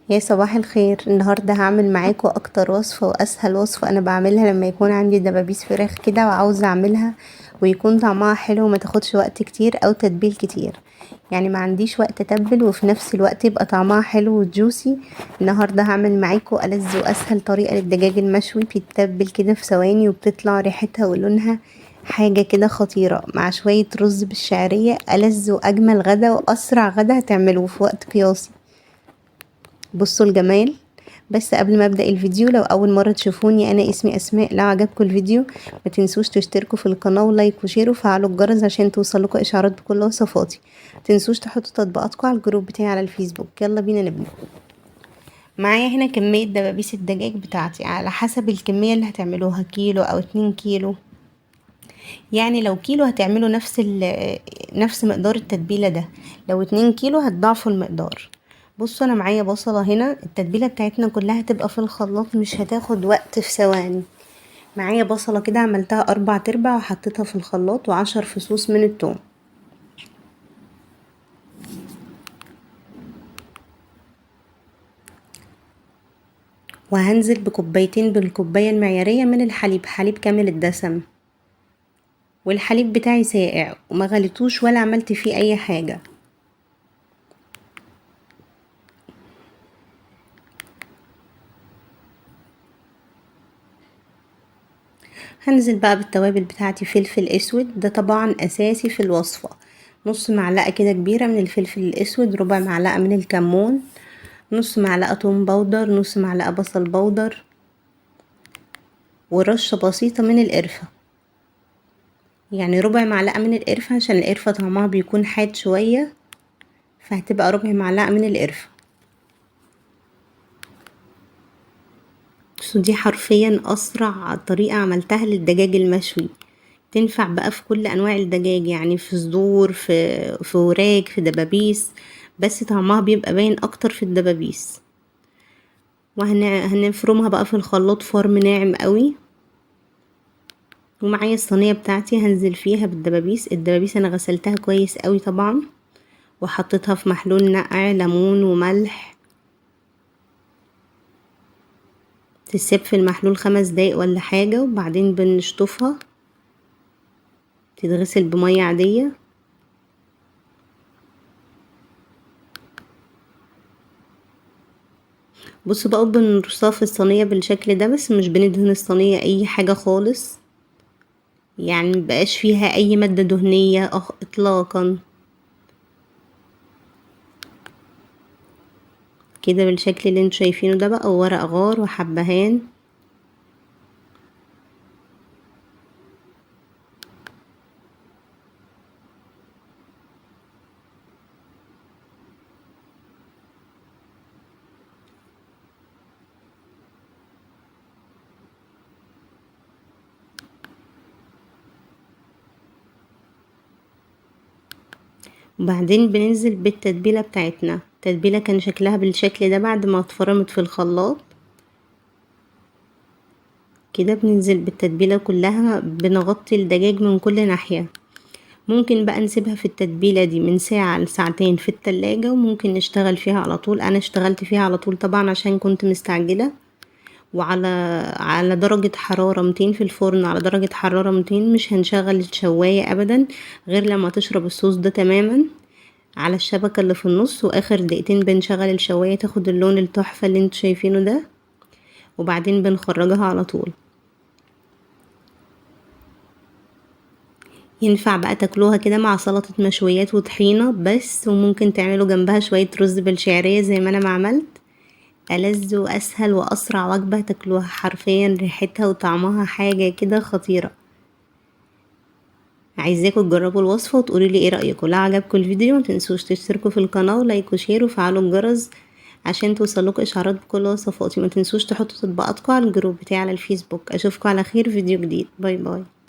يا صباح الخير. النهاردة هعمل معاكم اكتر وصفة واسهل وصفة انا بعملها لما يكون عندي دبابيس فراخ كده وعاوزة اعملها ويكون طعمها حلو وما تاخدش وقت كتير او تتبيل كتير، يعني ما عنديش وقت اتبل وفي نفس الوقت يبقى طعمها حلو وجوسي. النهاردة هعمل معاكم ألذ واسهل طريقة للدجاج المشوي، بيتبل كده في ثواني وبتطلع ريحتها ولونها حاجة كده خطيرة، مع شوية رز بالشعرية. ألذ واجمل غدا واسرع غدا هتعملوه في وقت قياسي. بصوا الجمال. بس قبل ما ابدا الفيديو، لو اول مره تشوفوني، انا اسمي اسماء. لو عجبكم الفيديو ما تنسوش تشتركوا في القناه و like و share وفعلوا الجرس عشان توصلكوا اشعارات بكل وصفاتي. ما تنسوش تحطوا تطبيقاتكم على ال group بتاعي على الفيسبوك. يلا بينا نبدا. معايا هنا كميه دبابيس الدجاج بتاعتي على حسب الكميه اللي هتعملوها، كيلو او 2 كيلو. يعني لو كيلو هتعملوا نفس مقدار التتبيله ده، لو 2 كيلو هتضاعفوا المقدار. بصوا انا معايا بصله هنا، التتبيله بتاعتنا كلها هتبقى في الخلاط، مش هتاخد وقت، في ثواني. معايا بصله كده عملتها 4/4 وحطيتها في الخلاط، و10 فصوص من الثوم. وهنزل بكوبايتين بالكوبايه المعياريه من الحليب، حليب كامل الدسم، والحليب بتاعي ساقع وما غليتوش ولا عملت فيه اي حاجه. هنزل بقى بالتوابل بتاعتي، فلفل اسود ده طبعا اساسي في الوصفة، نص معلقة كده كبيرة من الفلفل الاسود، ربع معلقة من الكمون، نص معلقة توم powder، نص معلقة بصل powder، ورشة بسيطة من القرفة، يعني ربع معلقة من القرفة عشان القرفة طعمها بيكون حاد شوية، فهتبقى ربع معلقة من القرفة. بصوا دي حرفيا اسرع طريقة عملتها للدجاج المشوي، تنفع بقى في كل انواع الدجاج، يعني في صدور، في وراك، في دبابيس، بس طعمها بيبقى باين اكتر في الدبابيس. وهنفرمها بقى في الخلاط فرم ناعم قوي. ومعايا الصينية بتاعتي هنزل فيها بالدبابيس. الدبابيس انا غسلتها كويس قوي طبعا، وحطيتها في محلول نقع ليمون وملح، تسيب في المحلول 5 دقايق ولا حاجة، وبعدين بنشطفها، تتغسل بمية عادية. بصوا بقى بنرصها في الصينية بالشكل ده، بس مش بندهن الصينية اي حاجة خالص، يعني مبقاش فيها اي مادة دهنية اطلاقا. كده بالشكل اللي انتوا شايفينه ده بقى، وورق غار وحبهان. وبعدين بننزل بالتتبيلة بتاعتنا. التتبيلة كان شكلها بالشكل ده بعد ما اتفرمت في الخلاط كده. بننزل بالتتبيلة كلها، بنغطي الدجاج من كل ناحية. ممكن بقى نسيبها في التتبيلة دي من ساعة لساعتين في التلاجة، وممكن نشتغل فيها على طول. انا اشتغلت فيها على طول طبعا عشان كنت مستعجلة. وعلى درجة حرارة 200 في الفرن، على درجة حرارة 200، مش هنشغل الشواية ابدا غير لما تشرب الصوص ده تماما على الشبكة اللي في النص. واخر دقيقتين بنشغل الشواية تاخد اللون التحفة اللي انتوا شايفينه ده، وبعدين بنخرجها على طول. ينفع بقى تاكلوها كده مع سلطة مشويات وطحينة بس، وممكن تعملوا جنبها شوية رز بالشعرية زي ما انا ما عملت. ألذ وأسهل وأسرع وجبة تاكلوها، حرفيا ريحتها وطعمها حاجة كده خطيرة. عايزاكم تجربوا الوصفة وتقولوا لي ايه رأيكم. لو عجبكم الفيديو ما تنسوش تشتركوا في القناة و like و share وفعلوا الجرس عشان توصلكوا اشعارات بكل وصفاتي. ما تنسوش تحطوا تطبيقاتكم على ال group بتاعي على الفيسبوك. اشوفكم على خير فيديو جديد. bye bye.